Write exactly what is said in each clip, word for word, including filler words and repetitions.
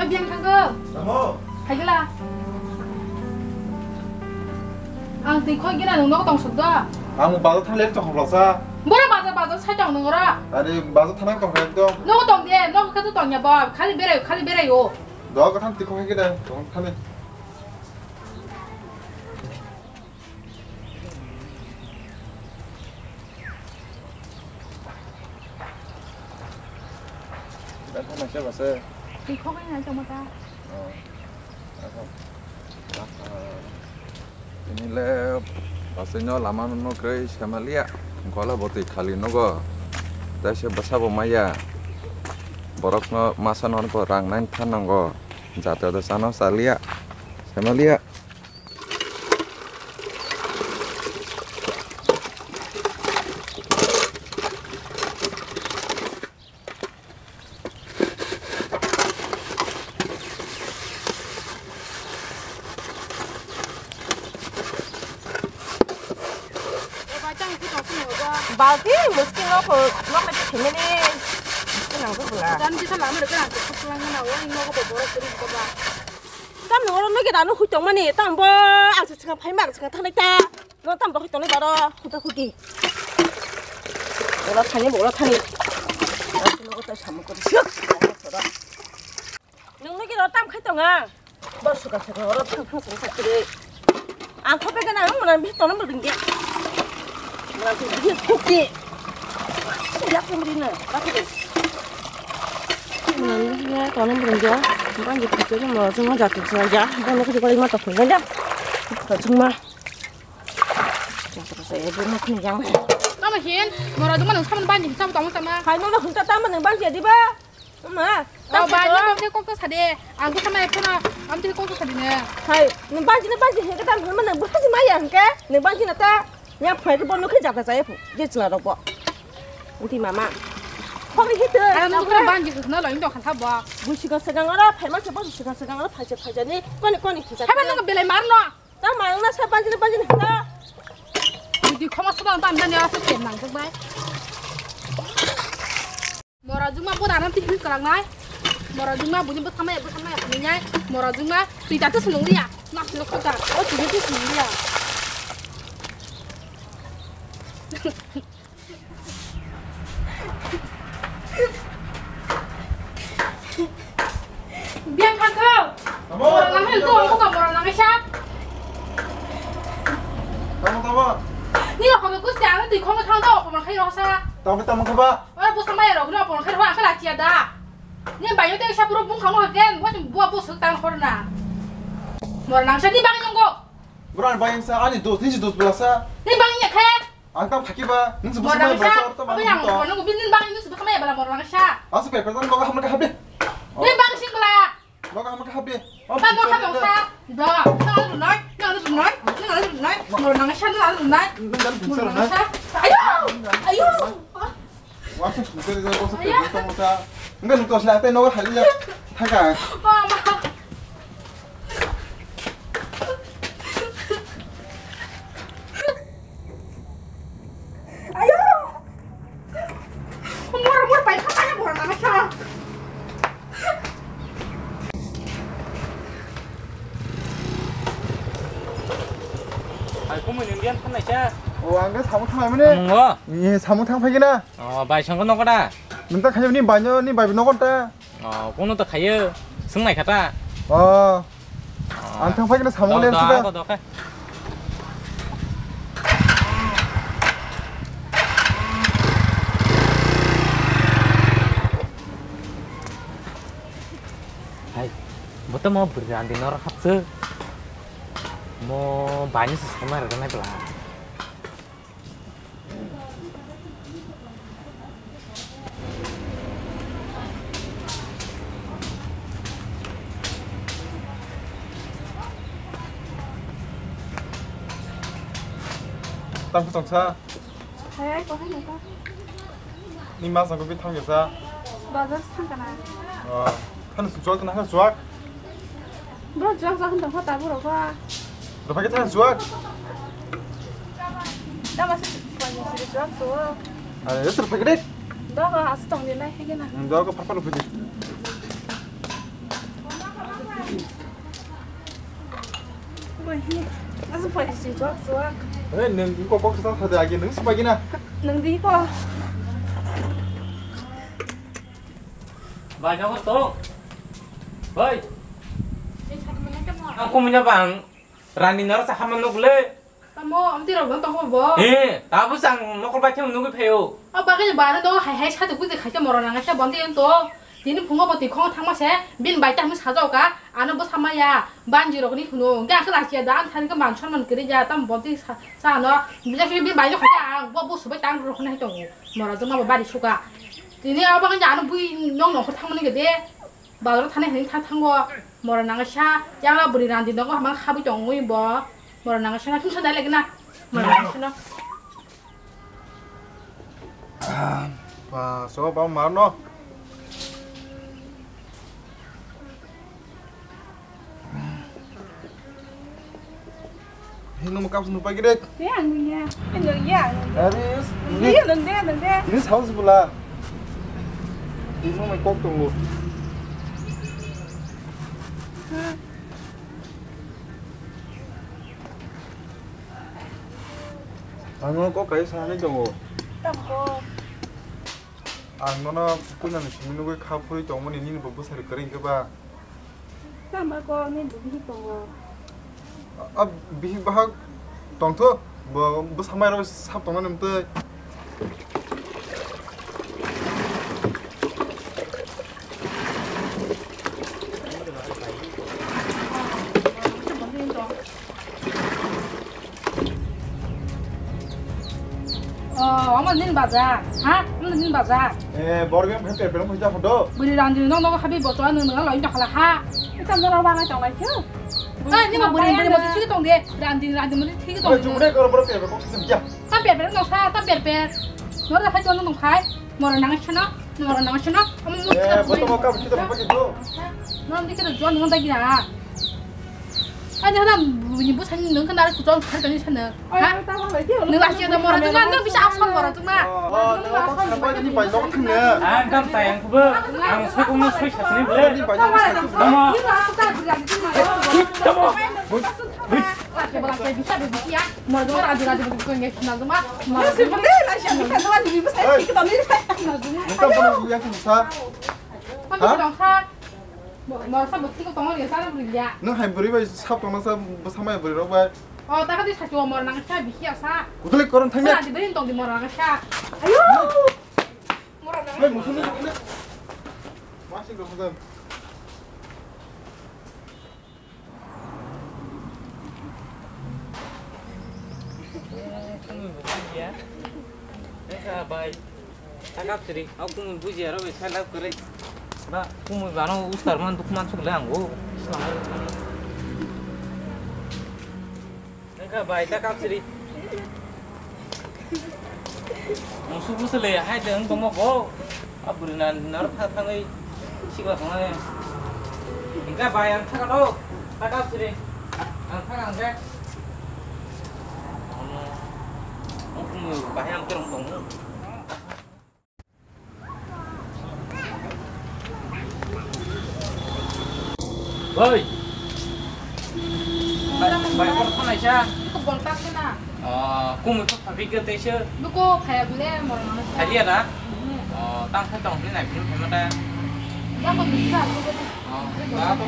Biyang thangkho. Tamo? Phaigala. Ang twi khoi gina nung nogo tong suk do. Ang bazar thang le tong khobla sa. Bora bazar bazar sai tong nung ora. Ani bazar thang tong ekdom. Nogo tong de, nogo khe to tong ya ba. Khali berai, khali berai o. Do ka thang twi khoi gina tong khali. Twi khok nai tongma ta. Oh. Tini le basai no lama no kwrwi semalia. Gola botwi khali nogo. Taise bwsa bo maya. Borok no masa no rang nine than nango. Jate jate chano chalia. Semalia. Balti muskil no ko no ka themeni. Nang ko bula. Dan bisa lama de kan ko pulang na wa no ko boro kuri ko ba. Tam no oro no ke dano hui tong mani tam bo ang se chang phai ma chang thang ta. No tam bo hui tong ni baro huta huti. Bola thani bola thani. Asi no ko ta samu ko suk. Nung no ke ro tam khai tong ang. Bor suka suka oro thang thang suka suka kiri. Ang khope gana ang mona bhi tono muding dia. Mona bhi bhi thuki. Ya pun rina, bakhe. Mona bhi ya tono muding dia. Bang je thuki mo jung ma jatu sa ja. Bang no kujik ma to phun ja. Ka jung ma. Jatu sa ya bang no khun jang. Tamo hin, mora duma nung saman bang je sabu tamo sama. Hai no no khun ta tamo nung bang je di ba. Ma, oh, ba, ni bang ni kok to sade. Ang ko sama ekhono, am tini kok to sade ne. Hai, ni bang ni bang ni heke tam ma nang bang ni maya heke. Ni bang ni ta. Nya phai ko bono khe jata jaya phu. Je chla rok bo. Unti mama. Khori hite. Ang ko bang ni no lo indo khan thabo. Busi ka segang ora, phai ma se bo busi ka segang ora, phai se phai jani. Koni koni khisa. Hai ba nang belai mar no. Ta ma ang na sa bang ni bang ni ta. Bidi khoma sa bang bang ni asa tem nang jok bai. Mora juma bo dana twi hil kalang nai. Mora juma buni bo samaya bo samaya hwnwi nai. Mora juma twi ta twi sunung liya. Na sino khota. O twi twi sunung liya. Biang khangkho. Tamo. Mora nang hil to ko mora nang sa. Tamo tamo. Ni ko ko kusti ang twi khong thang to ko mora khai ro sa. Tamo tamo khaba. Ora bwsa maya rok no pon khe rwa khala chia da. Ni bai yo te sa puro bung khang no gen, wa bua bus tang khor na. Mor nang sa ni bang yong go. Bro, ani bai sa ani dos, ni si dos bela sa. Ni bang ya khe. Ang tam khaki ba, ni si bus maya bela sa, tam ang to. Mor nang bin ni bang ni si bus maya bela mor nang sa. Asu pe pe tan ko hamna ka habe. Ni bang sing bela. Nogo hamkha habi. Ba nogo hamkha sa. Da. Nang rwnai, nang rwnai, nang rwnai. Nang nang sa nang rwnai. Nang dan pungsa rwnai. Ayo! Ayo! Wa se pungsa rwnai ko se pungsa. Enggak nung tos la te nogo hali ya. Thaka. Mama. Ayo! Umur umur pai kha pai bor na kha. Hai kumui ni Indian phan naisa. O ang khe samung thang mane. Mungo? Ni samung thang phai gina. O bai sangko nogo da. Nung ta khayo ni banyo ni bai nogo ta. O, kuno to khayo, swngnai kha ta? O, ang thang phai khe samung le sida. Hai, bo to mo bwrwi randi nor hapsuk. Mo bani se sama rwgwlai bwla. Tang tong sa. Hai, hai, ko hai, hai. Ni ma sa ko bi thang sa. Bazar thang kana. Oh, kan su jol na ha suak. Bro, juak juak hwn tongkha tabuk rok ba. Rwphai khe thang suak. Tama se panya siri juak suak. Are, es rwphai khe de. Dogo as tong de nai hege na. Hmm, dogo papa rwphai de. Bai, asa pai si chok suak. Eh, nung ko kok sa sa de agi nung si pagi na. Nung di ko. Bai, nang to. Bai. Ang kumina bang. Rani nor sa hama nuk le. Tamo, amtwi rok no tongkho bo. He, tabuk ang nokol bai thang nugwi phaio. O bagwi ni bare do hai hai sadu gudi khaikhe moro nang khe bondi to. Tini phungo bo twi khong thangma se bin bai ta hwnwi sajao ka. Ano bwsa maya banji rok ni hwno. Ga khe lachiya da an thani khe man sonman kwrwi ya tam bondi sa, sa no. Bijak bin bai no khaikhe ang bo bo subai tang rok no hai tongo. Moro joma bo bari suka. Tini o bagwi ni ano bui nong nong khe thangmani khe de. Bazaro thani hwnwi tha thango, mora nangsa, yang la bwrwi randi nogo hamang khabwi tongwi bo, mora nangsa na thungsa dai lagi na, mora nangsa na. Ba, so ba mar no. Hino mo kapsu nupai gede. Te ang nungya. Ang nungya, ang nungya. Aris, nungya, nungya, nungya. Ini saus bula. Ini mo mai kok tongo. Ang no kok kai sanai tongo. Tamo. Ang nono puinani simi nugwi kha phuri tongmani nini bo bwsari kwrwi hwnkhe ba. Tamo ko nini bo bihik tongo. A, a, bihik bahak tongtho, bo bwsa mairok sap tongmani mwtwi. Oh, omo nini bazar, ha? Omo nini bazar. Eh, borok yang phai perpero muja hodo. Bwrwi randi no no habi boto ano no lo ino khala ha. Ita no lo bana tong lai chu. Ai, ni ma bwrwi bwrwi mo thik tong de. Randi randi mo thik tong. Oi, chumre kor bor perpero kok thik ya. Ta perpero no sa, ta perper. No la hai to no khai. Moro nang sino, moro nang sino. Omo mo. Eh, boto mo ka bichi to pagi do. No ndi kero jon no dagi na. Ani hana bini bwsani nung kana kuchon thar tani sana. Ha? Nung lasi ada moro tungna, nung bisa apsan moro tungna. Oh, nung apa sana pai ni pai jok thumne. Ang kan tayang kubo, ang sokong soi sasni bo. Ni pai jok sasni bo. Tamo. Tamo. Lasi bala bisa bisa ya. Moro moro adu adu adu ko nge sina duma. Moro. Lasi bala lasi adu kan duma ni bisa. Hey. Kita ni. Nung kan pun yang susah. Tapi kita sa. Mor sa bwtwi ko tongor ya, sa bwrwi ya. Nung hai bwrwi bai sap tongna sa bwsa mai bwrwi rok bai. O, ta kadi sa chuwa mor nang sa bisi ya sa. Kutuli koron thangya. Adi bai tong di mor nang sa. Ayo. Mor nang. Bai musun ni. Masih dong dong. Bai. Takap siri, aku mui buji aro bai sai lab kare. Ba, aku mui bano ustar man duk man suk le anggo. Engka bai takap siri. Musu busu le hai de engko mo bo. Aburi nan nar tha thangoi sikla thangoi. Engka bai ang thaka do. Takap siri. Ang thaka ang de. Aku mui bai ang terong tong. Oi. Bai, bai, kor thanai sa. Iko bontak na. Oh, kumui ko phabi ke te se. Buko phaya bile mor na. Phaliya na? Hmm. Oh, tang khe tong ni nai phim phema ta. Ba ko ni sa ko. Oh, ba to.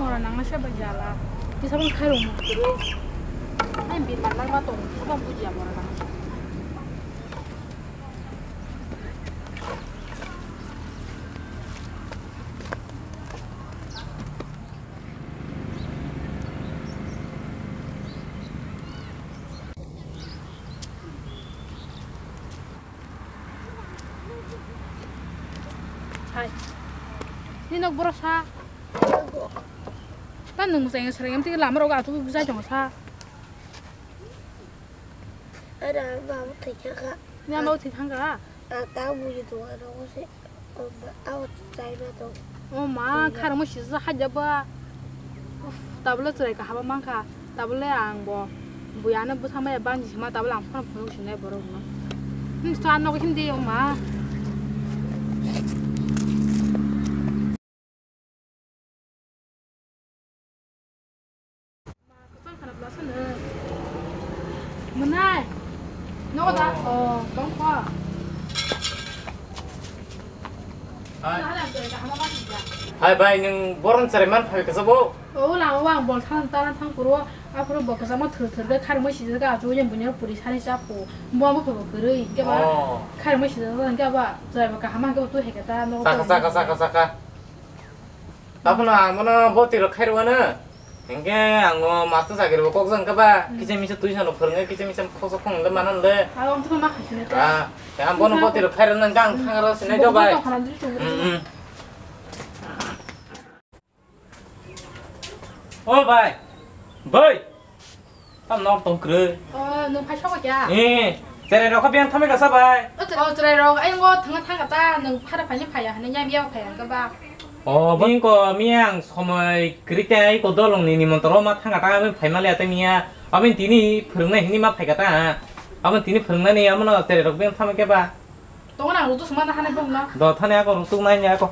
Mora nangma se bai jala. Kisa bang khairung mo kiri. Ai bin man nangma tong. Kisa bang bujiya mora nangma. Hai. Ni nok borok sa. Nwng mwchang swrwng tei lama rogo achuk jai tongo sa. Ada babu thwi thangkha. Ni ama thwi thangkha? Ah, ta buji tongo, ano se, oh, ba, abo chai ma tong. Oh ma, khar mo sisa hajaba. Tabule chwrai kahaba mankha. Tabule ang bo. Buyano bwsa maya banji sima tabule ang phone phone sinai borok no. Hmm, sa nogo hindi, oh ma. Mwnai. Nogo da? Oh, tongkha. Hai. Hai bai, nwng boron chwrai man phai kasa bo? Oh, lama o ang bol thang, tara thang phuru, aphuru bo kwchangma thwr thwr khe kharmoi sijak khe achuk yang bunya puri sari cha phu. Bo bo khe bo kwrwi, hwnkhe ba Oh. kharmoi sijak khe ba chwrai bo kaham khe bo tu hai khe ta nogo Saka, tong. saka, saka, saka. Taphano ang bono boti rok khairwano. Hingke ang o master chakri bo kok jang khe ba, Hmm. kisa misa twi sano phwrwngwi, kisa misa khoksa khong le manan le. Ah, ang to ma khaisine ta. Ah, ang bono boti rok khairwno hingke ang Hmm. thang ro sinai Bo do bai. to khana dri chung. Hmm, hmm. O bai. Bai. Tam nok tong kwrwi. Oh, nwng phai sabo kya? Eh, chwrai rok khe biyang thamwi kasa bai. Oh, chwrai rok, ayang o thangna thangkha ta, nwng phara phaini phaiya hwnwi, ya biya phaiya hwnkhe ba. Oh, bini ko miyang somoi kwrwi tei ko dolong ni nimantro ma thangkha ta, aboni phai maliya tei miya. Aboni tini phwrwngnai hwnwi ma phaikha ta. Aboni tini phwrwngnani amono chwrai rok biyang thamwi khe ba. Tongo na, rutuk suma na hanai bong na. Do thani ako rutuk nai ni ako.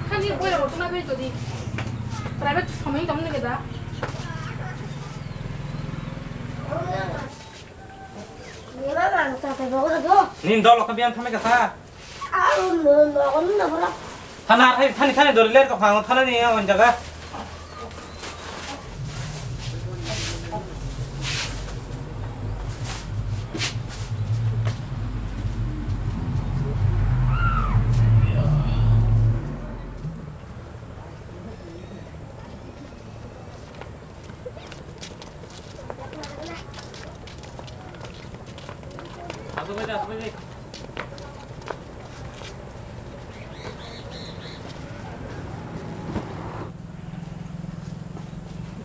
Khani boi rok tongna bai todi. Private somoi tong ne da. Nin dol ko biyan thamai kasa. Thana, thani, thani, thani, dori ler ko phang, thana ni ya on jaga. Asu bai, asu bai.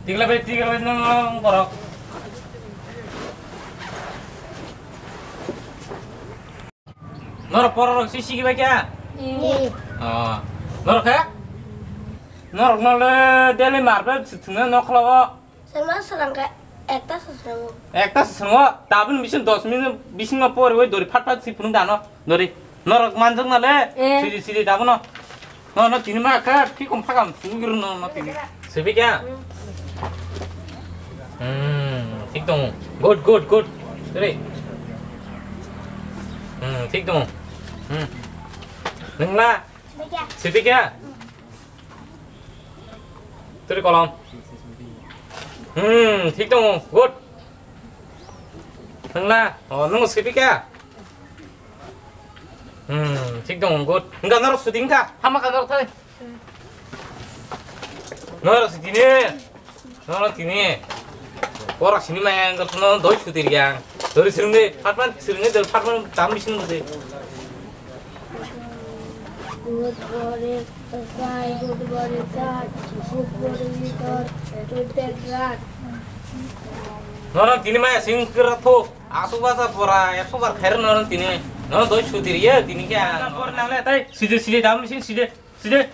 Tigla bai, tigla bai, nang, nang, borok. Norok pororok si sigi bai kya? Eh. Oh. Norok khe? Norok no le daily marble si thwngna nokla o. Selma selangka ekta se swngo. Ekta se swngo, tabun bising dos minute bising ma pori oi dori phat phat si phunuk dano. Dori. Norok manjak na le. Eh. Sidi sidi tabun no. No, no, tini ma kha, phi kom phakam, sugir no, no, tini. Sebi kya? Hmm, thik dong. Good, good, good. Tiri. Hmm, thik dong. Hmm. Nengla. Sebi kya? Tiri kolom. Hmm, thik dong. Good. Nengla. Oh, nung sebi kya? Hmm, thik dong, good. Wngkha norok sudi wngkha, hama kha norok thai. Norok sudi ne. Norok tini. Borak sini maya wngkha no doi sudi riya. Dori sirung de, patman sirung de, patman tam bising de. Good morning, sir. Good morning, sir. Good morning, sir. Good morning, sir. Norok tini maya sing kira tho. Asuk basa pora, ekso bar khairok norok tini. Norok doi sudi riya tini kya. Por nang le tai. Sidi, sidi, dam sini sidi. Sidi.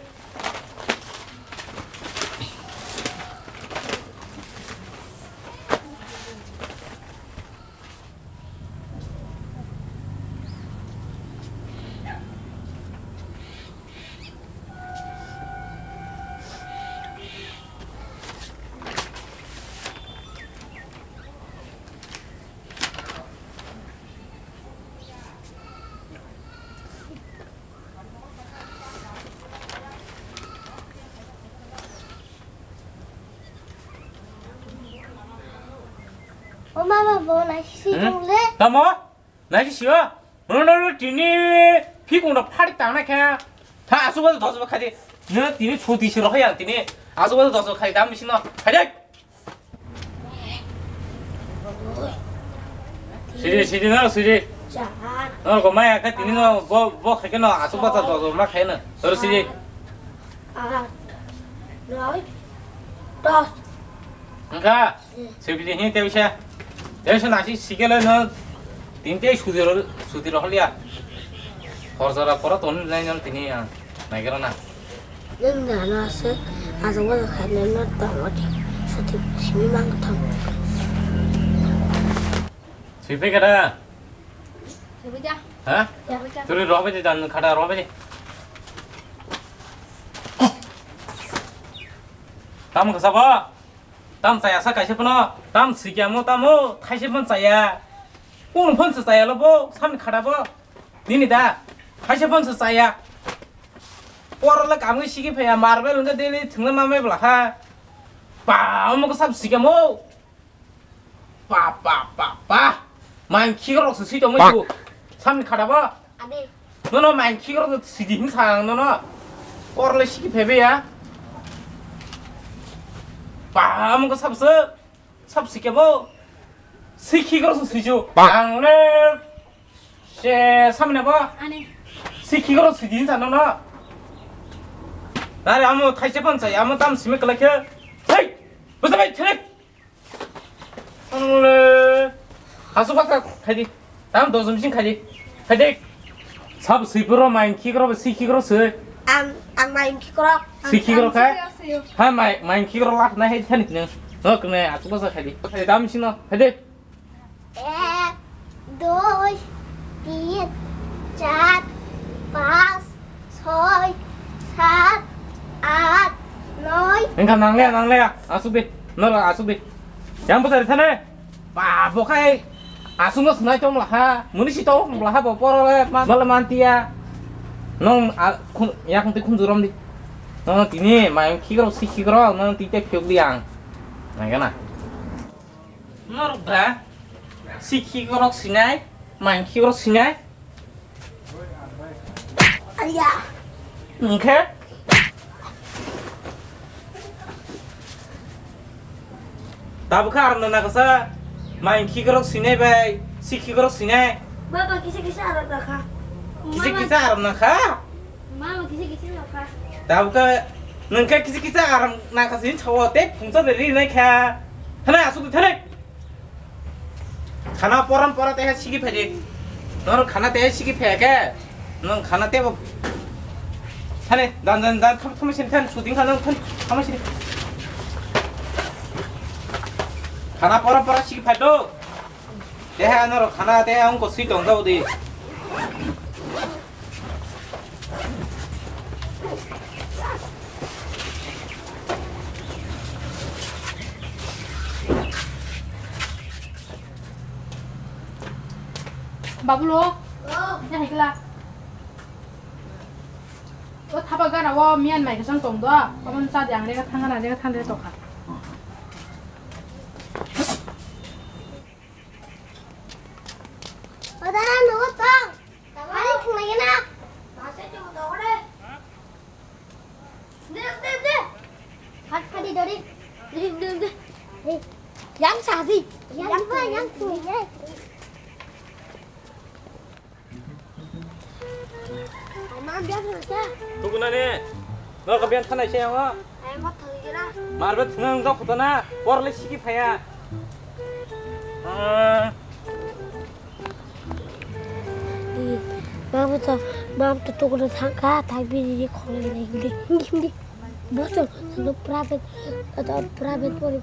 O mama, bo naisi Hmm? tong le. Tamo? Naisi sio? No, no, no, tini phi kung da phari tang na kha. Tha asu ba dos ba khaji. No, tini chuti siro ya tini. Asu ba dos ba khaji dam sino. Khaji. Sidi, sidi na, sidi. Char. No, ko maya ka tini no, bo, bo khai ke no, asuk basa dos ma khai no. Tor siji. Aat. Noi. Dos. Engka. Sibili hin te bisa. Te bisa nasi sikele no. Tin te sudi ro, sudi ro holiya. Hor jora pora ton nai no tini ya. Nai kero na. Nang na no ase. Asuk basa khai no no tong oti. Sudi simi mang tong. Sipe kada. Sipe ja. Ha? Sipe ja. Turi robe di dan khada robe di. Tam kasa ba? Tam chaya sa kaisa phano. Tam sikya mo tamo thaise phano chaya. Kung phano se chaya lo bo samni khada bo. Nini da. Thaise phano se chaya. Porole kamwi sigi phaya marbel hwnga daily thwngna mamai bwla ha. Ba omo ko sab sikya mo. Pa, pa, pa, pa. Main khikrok se sitong mai tu. Samni khada ba. Ade. No, no, main khikrok se sidi hin sang, no, no. Kor le siki phebe ya. Pa, amo ko sab se. Sab sike bo. Si khikrok se sijo. Ang le. Se samne ba. Ani. Si khikrok sidi hin sang, no, no. Nare amo thaise pon sai, amo tam simi kala khe. Hei! Basa bai, chale. Angle. Asuk basa khaidi. Tam dos bising khaidi. Khaidi. Sab sui puro main khikrok, si khikrok sui. Ang, ang main khikrok. Si khikrok kha? Ha, main, main khikrok lak na hai thani tne. No kne asuk basa khaidi. Khaidi tam sino. Khaidi. Ek, dui, tin, char, pas, soi, sat, at, noi. Engkha nangle, nangle, asuk di. Nora asuk di. Yang besar di sana. Ba, bokai. Asuk no senai tong lah ha. Muni si tong lah ha, bo poro le, man, bole mantia. Nong, a, khun, ya khun ti khun jurom di. Nong tini, main khikrok, si khikrok, nong ti te phiok di ang. Nang kana. Norok bra, si khikrok sinai, main khikrok sinai. Aya. Engkhe? Tabukha arna nakasa, main khikrok sinai bai, si khikrok sinai. Baba kisa kisa arna kha. Kisa kisa arna kha? Mama kisa kisa nokha. Tabukha nungkha kisa kisa aram nangkha sini chawo te phungsa de ri nai kha. Thana asuk thana. Khana poran pora te sigi phai de. Nor khana te sigi phai ke. Nung khana te bo. Thane dan dan dan tham tham sin than shooting khana than tham sin. Khana poran pora sigi phai do. Te ha nor khana te ha ungko si tong jao di. Babulo, ya hai kla. O thapa gana o miyan mai kasang tong do. Amon sa jang re ka thang na re ka thang re to kha. Odara nugo tong. Tamari thunglai na. Masa chungo tong de. De, de, de. Hat khadi dori. De, de, de. Yang sadi. Yang ba, yang tu. Ama biar saja. Tukuna ne. Nor ka biyan thanai se yango. Ai, ma thoi jira. Marbe thunang dok khotona. Por le siki phaya. Ah. Mam to, mam to tukuna thangka, thang bini ni khole ni hindi, hindi. Bosor, no private, atau private pori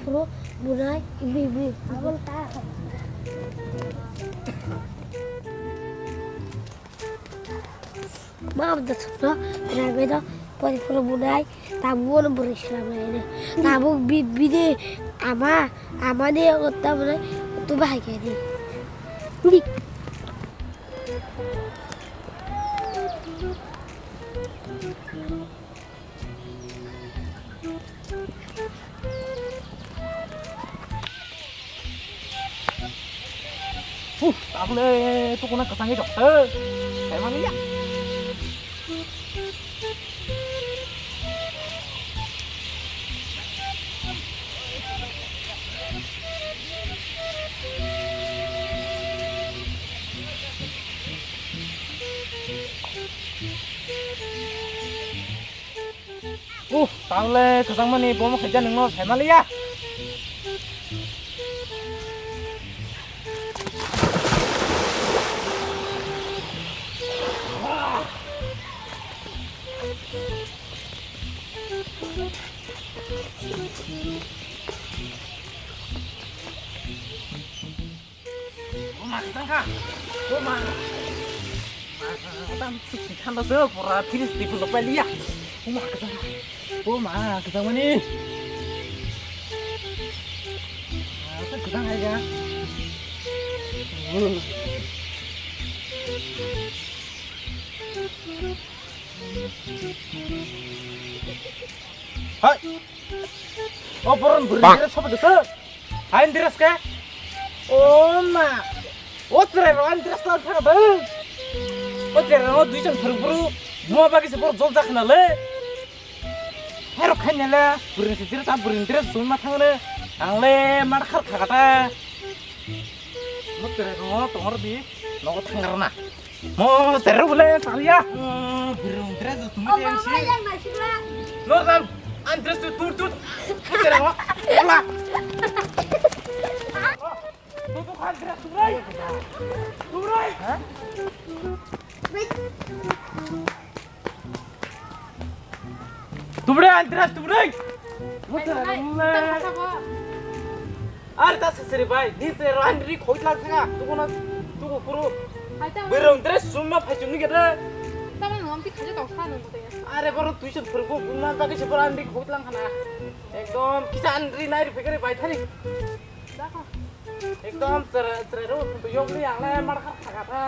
pro, bunai, ibi, ibi. Abang tak. Mam da sokno private o pori phuru bunai tabuk no bwrwi swnam lai no tabuk bi bini ama ama ni otta bunai tu bahai khe di. Huh, tabule tukuna kasangwi dokte. Kaimani ya. Uh, tangle khajangmani bomo khaija nungno saimaliya. Buma, kajang kha. Buma. Tam suk thanda se pura fridge twi phunuk pai liya. Buma, kajang kha. Buma, kajang mani. Asa kajang hai ga. Hai. O boron bwrwi dress sobo desa. Hai dress ke? O ma. O chwrai ro an dress lan thang bang. O chwrai ro dui jon phwrwng phuru. Buma bagi se bor jol jak na le. Hai ro khain le. Bwrwi se dress ta bwrwi dress jol ma thang le. Ang le mar khar kha kata. Mo tere no tongor di nogo thangar na. Mo tere bole saria. Birung dress tu mi tensi. Yang nasi bang. No dan an dress tu tur tur. Mo tere no. Ola. Tu tu kan dress tu rai. Tu rai. Ha? Tubre, Andres, tubre. Musa, Andres, musa. Are ta sasiri bai, ni se ro andri khoi lang thanga. Tugo na, tugo kuru. Hai ta. Berong Andres summa phai chumni gede. Tamo no amti khaje tong sa no mate. Are boro tuition phurgo buma jage se boro andri khoi lang khana. Ekdom kisa andri nai ri phekari bai thari. Dakho. Ekdom sere sere ro tu yok ni ang le mar kha kha kha.